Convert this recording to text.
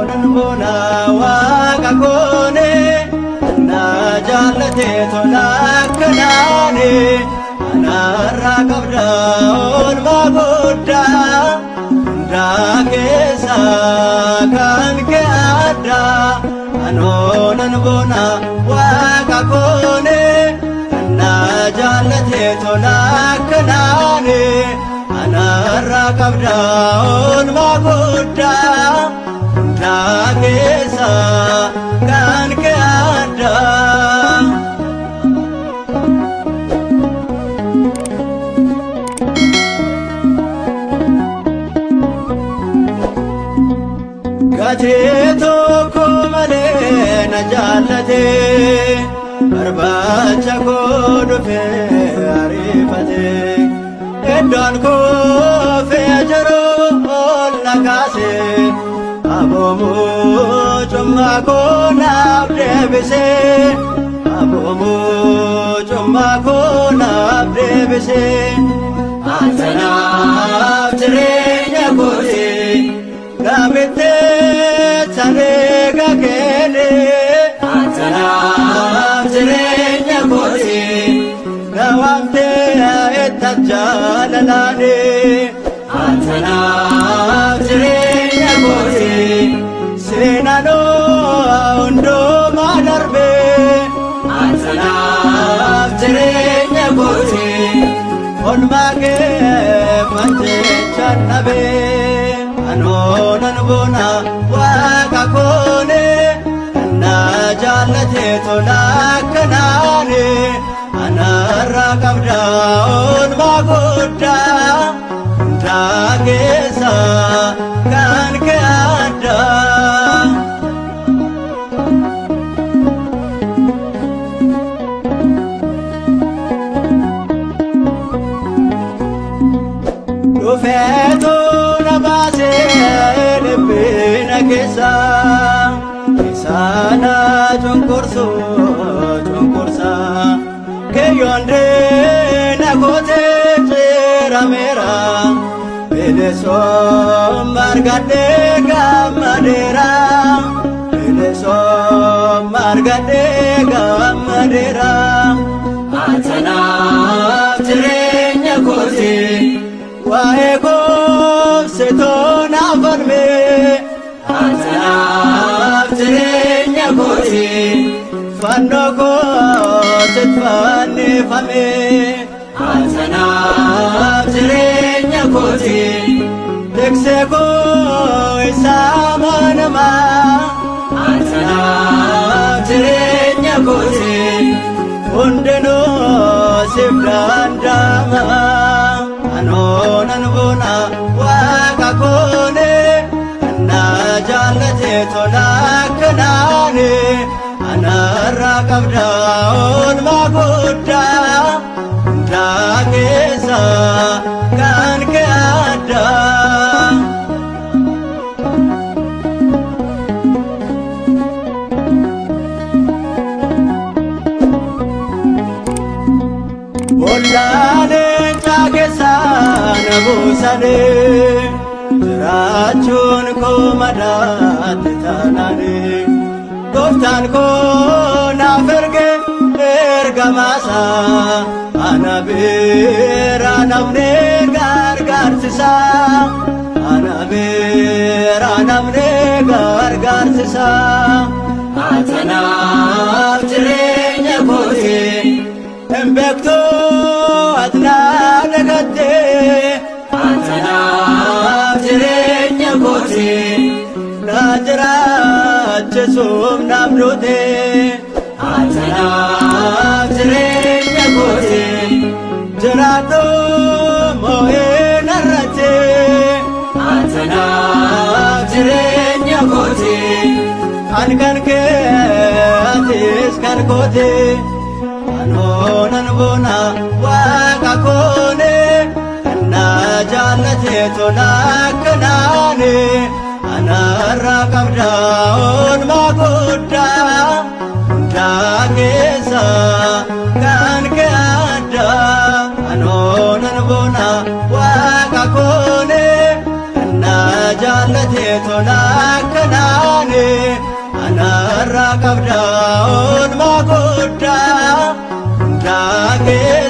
Anoonan boona waaqa koone na jaallatee tola akkanaane anaarraa qabda oolmaa guddaa hundaa keessaa kan kee addaa. Anoonan boona waaqa koone na jaallatee tola akkanaane anaarraa qabda oolmaa guddaa hundaa keessaa kan kee addaa. Gatii tokko malee na jaallate barbaacha koo dhufee ariifate iddoon koo jiru ol na kaase aboomuu cummaa koo naaf deebise aboomuu cummaa koo naaf deebise. Atanaaf jireenya kooti Namitti tareega keene Atanaaf jireenya kooti na waamtee itti jaalalaani Atanaaf jireenya kooti seenanoo hundumaa darbe Atanaaf jireenya kooti olmaa kee fanjechaan dhabe anoonan boona waaqa koone na jaallatee tola akkanaane anaarraa qabda oolmaa guddaa hundaa keessaa kan kee addaa. Dhufeetu na baasee dhiphina keessa isaana cunqursu cunqursa kiyyoon diina kootee cirameera bilisummaa argadhee gammadeera bilisummaa argadhee gammadeera. Atanaaf jireenya kooti waa'ee koobsitoo naaf falme. Atanaaf jireenya kooti fannoo kootit fannifame. Atanaaf jireenya kooti tiksee koo isaa manamaa. Atanaaf jireenya kooti hundinuu siif danda'ama. Anoonan boona waaqa koone na jaallatee tola akkanaane anaarraa qabda oolmaa guddaa hundaa keessaa kan kee addaa. Boolaa leencaa keessaa na buusanii jiraachuun koo madaatti taanaanii gooftaan koo naaf erge ergamaasaa ana bira namni gargaarsisaa ana bira namni gargaarsisaa. Atanaaf jireenya kooti hin beektu ati na dagattee. Atanaaf jireenya kooti na jiraachisuuf naaf duute. Atanaaf jireenya kooti jiraadhu moo'ee narratti. Atanaaf jireenya kooti an kan kee atis kan kooti. Anoonan boona waaqa koone na jaallatee tola akkanaane anaarraa qabda oolmaa guddaa hundaa keessaa kan kee addaa. Anoonan boona waaqa koone na jaallatee tola akkanaane. Narraa qabdaa oolmaa guddaa hundaa kee.